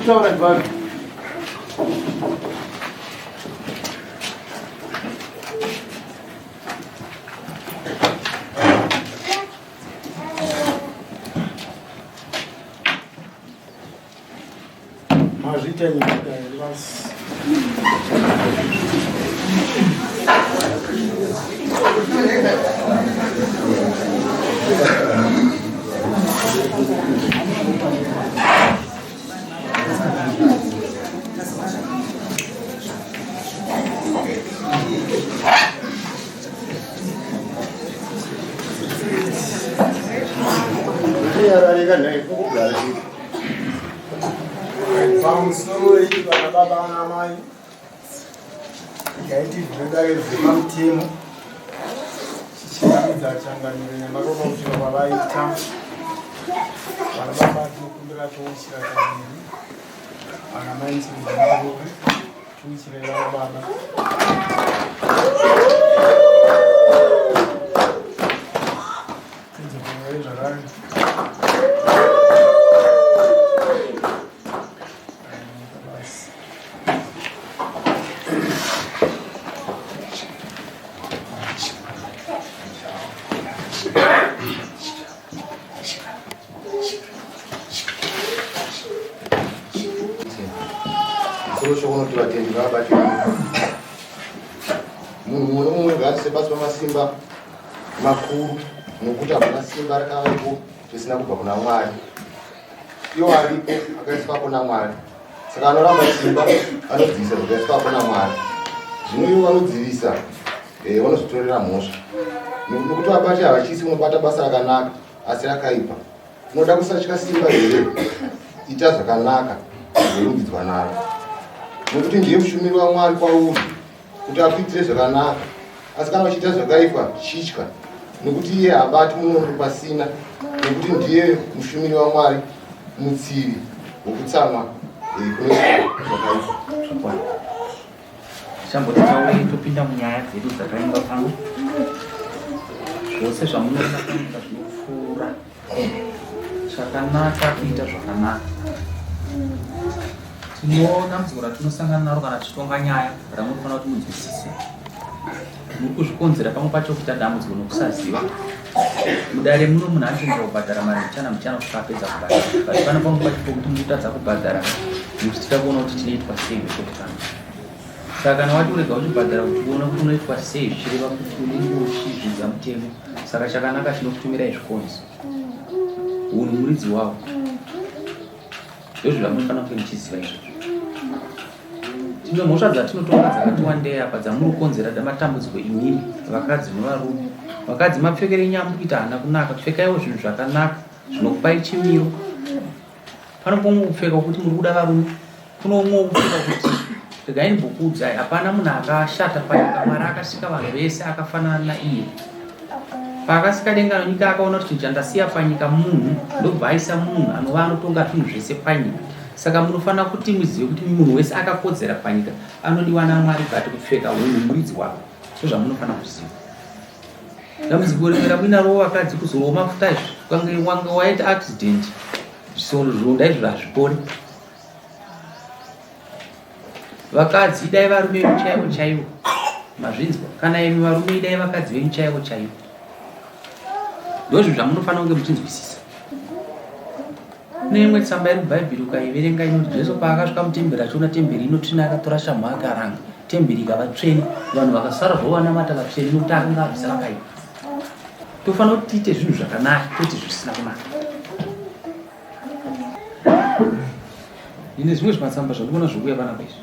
Kutaura ndivano. Mazvita nyika here basi. Yararika nhai kugara Pamusoro iyi vana baba vana mai yaiti zvinodare zvepamutemo chichiratidza changamire nyamaropa kusvika kwavaita vana baba tinokumbira touchira kaviri vana mai chirikumbirove tiuchire vana baba tidzokorore zvakare Musoro unoti vatendi ngavabatirane. Munhu mumwe nomumwe ngaazviise pasi pamasimba makuru nokuti hakuna simba rakavapo risina kubva kuna Mwari. Iwo aripo akaiswapo naMwari. Saka anoramba simba anodzivisa zvakaiswapo naMwari. Zvino ivo vanodzivisa eh, vanozvitorera mhosva. Nokuti vabati havachisi unobata basa rakanaka asi rakaipa. Unoda kusatya simba here? Ita zvakanaka uzorumbidzwa naro. Nokuti ndiye mushumiri waMwari kwauri kuti akuitire zvakanaka. Asi kana uchiita zvakaipa, chitya, nokuti iye haabati munondo pasina, nokuti ndiye mushumiri waMwari, mutsivi wokutsamwa eh, kune zvakaipa. Zvakwana. Tichamboti taurei topinda munyaya dzedu dzakaingwa pano. Zvose zvamunoona panyika zvinopfuura. Chakanaka kuita zvakanaka. Tino dambudziko ratinosangana naro kana tichitonga nyaya ramunofanira kuti munzwisise. Muri kuzvikonzera pamwe pacho kuita dambudziko nokusaziva. Mudare muno munhu anotenderwa kubhadhara mari mbichana mbichana kusvika apedza kubhadhara. But pano pamwe pacho pokuti mutadza kubhadhara nekuti tida kuona kuti tinoitwa sei vekutanga. Saka kana wati urega uchibhadhara kuti uone kuti unoitwa sei zvichireva kuti unenge uchizvidza mutemo. Saka chakanaka tinokutumirai zvikonzo. Hunhu muridzi wawo. Ndozvo zvamunofanira kunge muchiziva izvozvo. Tine mhosva dzatinotonga dzakati wandei apa dzamuri kukonzera matambudziko imimi vakadzi nevarume. Vakadzi mapfekero enyu amuri kuita haana kunaka. Pfekaiwo zvinhu zvakanaka zvinokupai chimiro. Pano pomwe kupfeka kuti muri kuda varume. Kuno umwe kupfeka kuti regai ndimbokuudzai hapana munhu akashata panyika. Mwari akasika vanhu vese akafanana naiye. Paakasika denga nenyika akaona kuti chinhu chandasiya panyika munhu ndobva aisa munhu anova anotonga zvinhu zvese panyika. Saka munofanira kuti muzive kuti munhu wese akakodzera panyika anodiwa naMwari but kupfeka hunhu muridzi wako. Ndozvamunofanira kuziva. Dambudziko rimwe ramuinaro vakadzi kuzorwa mafuta izvi ukange wange waita accident zvironda izvo hazvipori. Vakadzi idai varume venyu chaivo chaivo. Mazvinzwa? Kana imi varume idai vakadzi venyu chaivo chaivo. Ndozvo zvamunofanira kunge muchinzwisisa. Kune imwe tsamba iri muBhaibheri ukaiverenga inoti Jesu paakasvika mutemberi achiona temberi inotsvina akatora shamhu akaranga temberi ikava tsvene vanhu vakasara zvavo vanamata vatsvene nokuti akanga abvisa vakaipa. Tofanira kuti tiite zvinhu zvakanaka kwete zvisina kunaka. Ndine zvimwe zvimatsamba zvandikuona zvikuuya panapa izvi.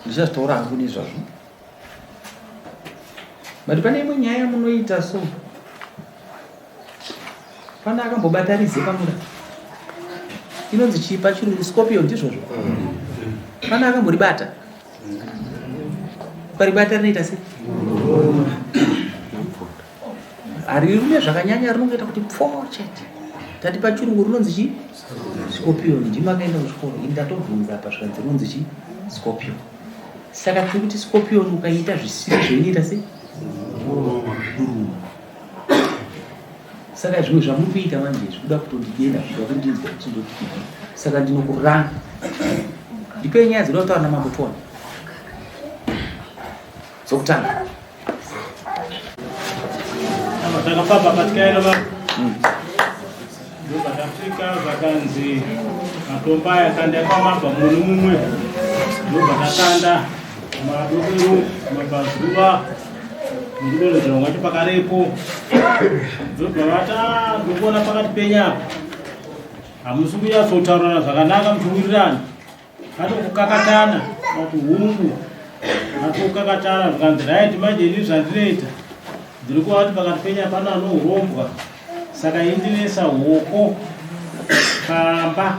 Ndichazvitaura hangu nezvazvo. But pane imwe nyaya yamunoita so. Pane akambobata rize pamura. Inonzi chii pachirungu scorpion ndizvozvo? Mm. Pane akamboribata? Ukaribata rinoita sei? Harirume zvakanyanya, rinongoita kuti pfoo chete. Tati pachirungu rinonzi chii? Scorpion. Ndimi akaenda kuchikoro, ini ndatobvunza apa zvikanzi rinonzi chii? Scorpion. Saka tiri kuti scorpion ukaita zvisiri zvoinoita sei? Kuruma. Saka zvimwe zvamuri kuita manje zvikuda kutondidena, zvikuda kundinzwa kuti ndoti kudii. Saka ndinokuranga. Ndipei nyaya dzinoda kutaura namambo tione. Dzokutanga. Takafamba patikaenda va ndobva tasvika zvakanzi matombo aya kanda kwamabva mune mumwe ndobva takanda madokero mabvazuva nekudonhedzera kwacho pakarepo ndobva vata ndokuona pakati penyu apa hamusi kunyatsotaurana zvakanaka muchiwirirana Atokukakatana vati hungu atokukakatana zvikanzi right manje ini zvandinoita ndiri kuva kuti pakati penyu hapana anohurombwa saka ini ndinoisa hoko pamba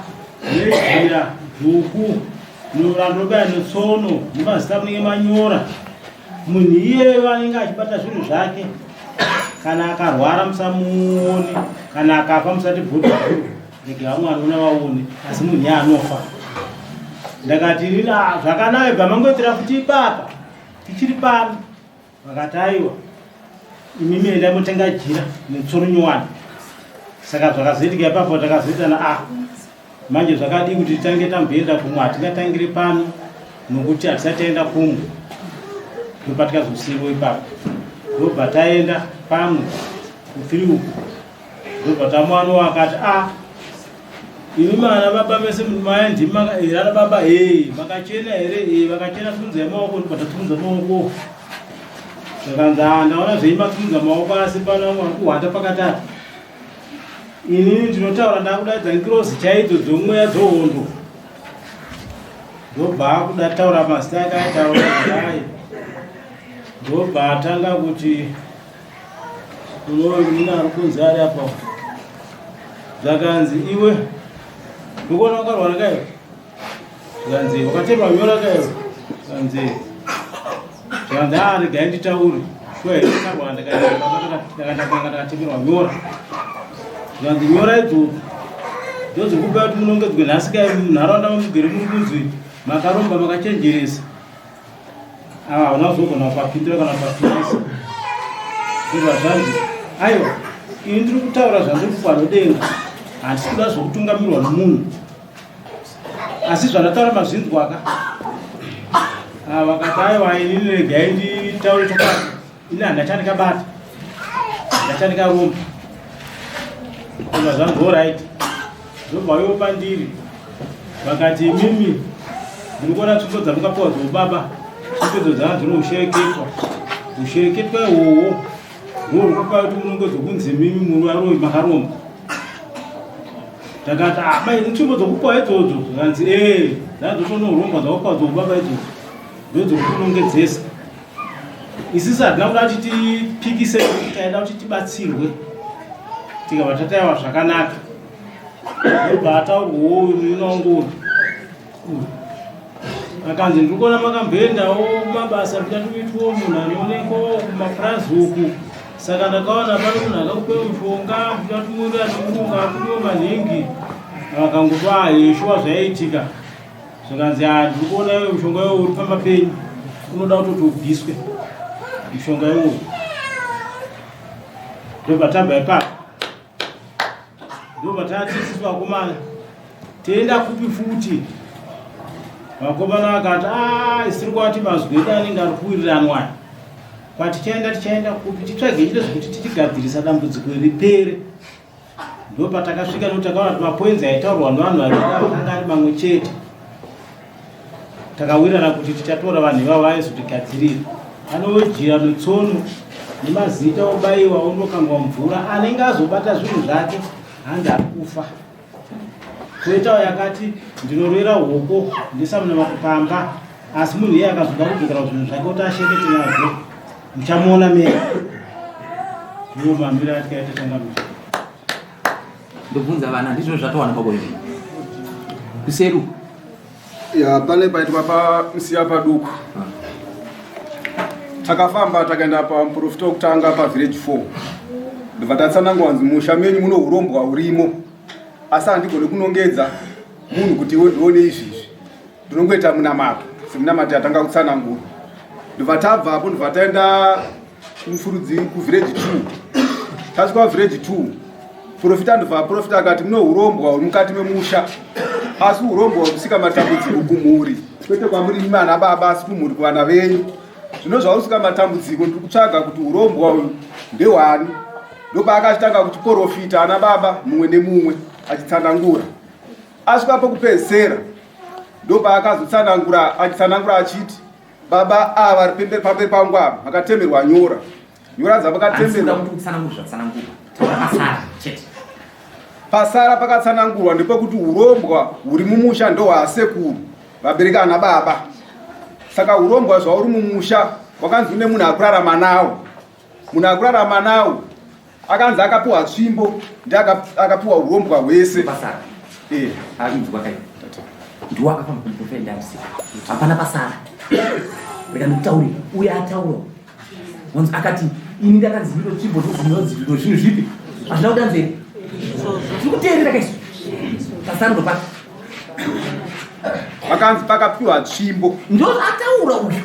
nejira dzvuku randobaya netsono nemazita munenge manyora munhu iyeyo anenge achibata zvinhu zvake kana akarwara musamuone kana akafa musati bhutu Rega vamwe vanoona vaone asi munhu iye anofa. Ndakati ini ah, zvakanaka ibva mangoitira futi ipapa tichiri pano. Vakati aiwa imimi endai motenga jira netsoro nyowani. Saka zvakazoitika ipapo takazoitana ah manje zvakadii kuti titange tamboenda kumwe hatingatangire pano nokuti hatisati taenda kumwe ndopatikazosiiwa ipapo ndobva taenda pamwe kufiri uku Ndobva tamuwanawo akati a ah, imi mana baba mese maya ndimi here ana baba he makachena here e vakachena tunzai maoko ndobva tatunza maoko zvakanzi a ah, ndaona zvenyu matunza maoko asi pano vamwe vari kuhwanda pakati apa inini ndinotaura ndakudaidza ngirozi chaidzo dzomweya dzohondo ndobva akuda taura mazita ake aitaura kudai ndobva atanga kuti Unoona ari kunzi ari apa. Zvakanzi iwe ndikuona wakarwara kaiwe. Zvakanzi wakatemwa nyora kaiwe. Zvakanzi zvakanzi ah regai nditaure. Shuwa here ndakarwara ndakaenda ndakatemerwa nyora. Zvakanzi nyora idzodzo ndodzikupa kuti munongedzwe nhasi kai munharaunda mamugere muri kunzi makaromba makachenjeresa. Ava hauna kuzogona kupapindura kana kupapindisa. Ndobva zvanzi, aiwa, ini ndiri kutaura zvandiri kupa nodenga, handisi kuda zvokutungamirwa nomunhu. Asi zvandataura mazvinzwaka. Ah, vakati aiwa, inini regai nditaure chokwadi. Ini handina chandikabata, handina chandikaromba. Ndobva zvanzi, alright. Ndobva ivo pandiri vakati imimi ndiri kuona tsvimbo dzamukapiwa dzoubaba tsvimbo idzo dzanga dzine ushereketwa ushereketwa ihwohwo ndihwo ruri kupa kuti munonge dzokunzi imimi muri varoyi makaromba takati ah, mai tsvimbo dzokupiwa idzodzo zvikanzi ee dzanga dzotonouromba dzakapiwa dzoubaba idzodzo ndodzokutonongedzesa Isisi hatina kuda kuti tipikise taida kuti tibatsirwe tikabva tataiwa zvakanaka ndobva ataurwawo uyu munin'ina wangu uyu akanzi ndiri kuona makamboendawo kumabasa kuchatoitwawo munhu anoonekwawo kumapurazi uku saka ndakaona pane munhu akakupewo mushonga kuchatumurira nemurungu akudiwo manhingi vakangoti aheshuwa zvaiitika Zvikanzi ah ndiri kuona iwe mushonga iwe uri pamba penyu unoda kutoti ubviswe mushonga iwowo. Ndobva tabva ipapo. Ndobva tati isusu vakomana toenda kupi futi? Vakomana vakati ah isiri kwati mazwi edu anenge ari kuwiriranwa aya. Kwatichaenda tichaenda kupi titsvage chete zvekuti tichigadzirisa dambudziko ripere. Ndopatakasvika nokuti takaona kuti mapoinzi aitaurwa nevanhu vaviri ava akanga ari mamwe chete. Takawirirana kuti tichatora vanhu ivavo vaizotigadzirira. Anowejira netsono nemazita obaiwa ondokangwa mvura anenge azobata zvinhu zvake hanzi ari kufa. Koitawo yakati ndinorwera hoko ndisamunama kupamba asi munhu iye akazoda kudzokera zvinhu zvake kuti ashekete nazvo muchamuona mega ndiwo mamiro atikaita changamiro ndobvunza vana ndizvo zvatowana baba izvi kuseri uku. Ya, pane paitwa pamusiya paduku. Takafamba takaenda pamuprofita wekutanga pavillage 4. Ndobva tatsanangura kunzi musha menyu muno urombwa hurimo. Asi handigone kunongedza munhu kuti iwe ndione izvizvi. Ndinongoita munamato semunamato yatanga kutsanangura. Ndobva tabvapo ndobva taenda kumfurudzi kuvillage 2. Tasvika kuvillage 2 profita ndobva aprofita akati mune urombwa huri mukati memusha asi urombwa hurikusika matambudziko kumhuri kwete kwamuri imi ana baba asi kumhuri kuvana venyu zvino zvausika matambudziko ndiri kutsvaga kuti urombwa uyu ndehwani ndopaakachitanga kuchiporofita ana baba mumwe nemumwe achitsanangura asvika pokupedzisera ndopaakazotsanangura achitsanangura achiti baba ava vari pamberi pangu ava vakatemerwa nyora nyora dzavakatemerwa pasara pakatsanangurwa ndepekuti urombwa huri mumusha ndohwasekuru vabereki ana baba saka urombwa zvauri mumusha wakanzi une munhu akurarama nawo munhu akurarama nawo akanzi akapiwa tsvimbo ndi akapiwa urombwa hwese eh. Ndiwo akafamba kumuprofita ndamusika hapana pasara rega ndikutaurira uye ataura wanzi akati ini ndakanzi ndino tsvimbo ndozvinonzi zvino zvinhu zvipi hazvina kudanzeri tiri kuteerera kaisu pasara ndopapi pakanzi pakapiwa tsvimbo ndozvataura uyu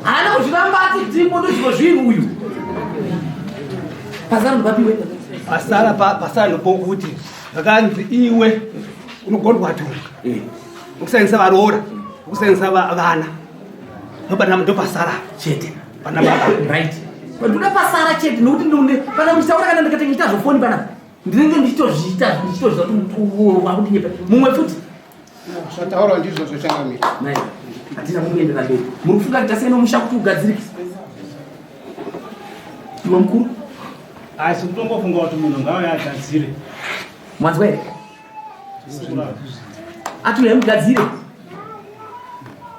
haana kuzviramba ati tsvimbo ndozvino zvinhu uyu pasara ndopapiwe pasara pasara ndopokuti zvakanzi iwe unogona kuvatonga eh. ukushandisa varoora ukushandisa vana ndopana ndopasara chete pana baba right ndoda pasara chete nokuti ndone pana muchitaura kana ndikati ndichita zvofoni pana ndinenge ndichitozviita ndichitozviita kuti wakundinyepa mumwe futi zvataura ndizvo zvechangamira hatina kuendera mberi muri kufunga kuti tasei nomusha kuti ugadzirike iwe mukuru asi kutongofunga kuti munhu ngauye agadzire mwanzwa here ati mugadzire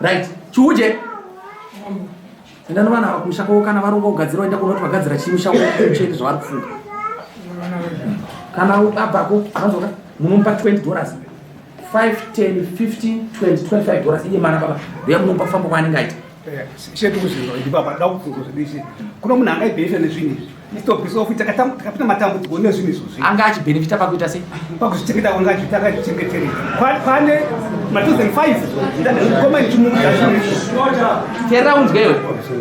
right chiuje enda novana ava kumusha kwavo kana varonga kugadzira waenda kuona kuti vagadzira chii musha chete zvavari kufunga kana abvako vanzoka munomupa 20 dollars 5 10 15 20 25 dollars iye mana baba ndoya munomupa kufamba kwaanenge aita Chedu kuzvinhu izvi baba da kubvunza zvedu izvi. Kuno munhu angaibhenefita nezvinhu izvi. Istobvisa futi takapinda matambudziko nezvinhu izvozvi. Anga achibhenefita pakuita sei? Pakuzvichengeta kwanga achiita akazvichengeterera. Kwane ma 2005 koma ndichimuudza zvinhu izvi. Teerera unzwe iwe.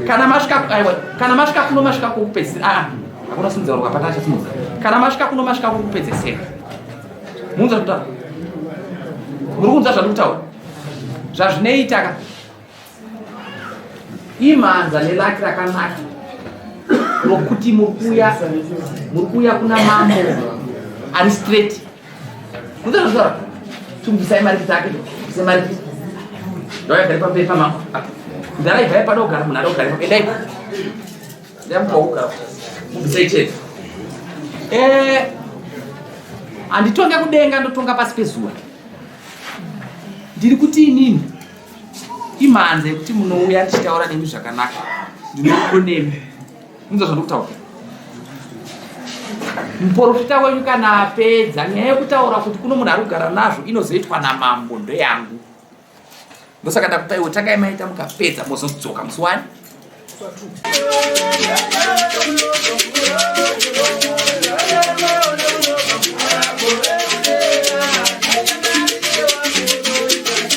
Kana masvika aiwa kana masvika kuno masvika kokupedzisira. Ah, hakuna simudza rukapata achasimudza. Kana masvika kuno masvika kokupedzesera. Munzwa zvakutaura? Muri kunzwa zvandiri kutaura? Zvazvinoita ka imhanza nelaki rakanaka rokuti muri kuuya kuna mambo ari straight kuzazvara tubvisai mari dzake bvisai mari ndoyagare pamberi pamambo ndara ibvai pada kugara munhu ada kugara endai ndamupa kugara mubvisai chete eh, handitonge kudenga ndotonga pasi pezuva ndiri kuti inini imhanza yekuti munouya ndichitaura nemi zvakanaka ndinorudo nemi munza zvandikutaura muprofita wenyu kana apedza nyaya yekutaura kuti kuno munhu ari kugara nazvo inozoitwa namambo ndeyangu ndosaka ndakupaiwo tangai maita mukapedza mozodzoka musi wani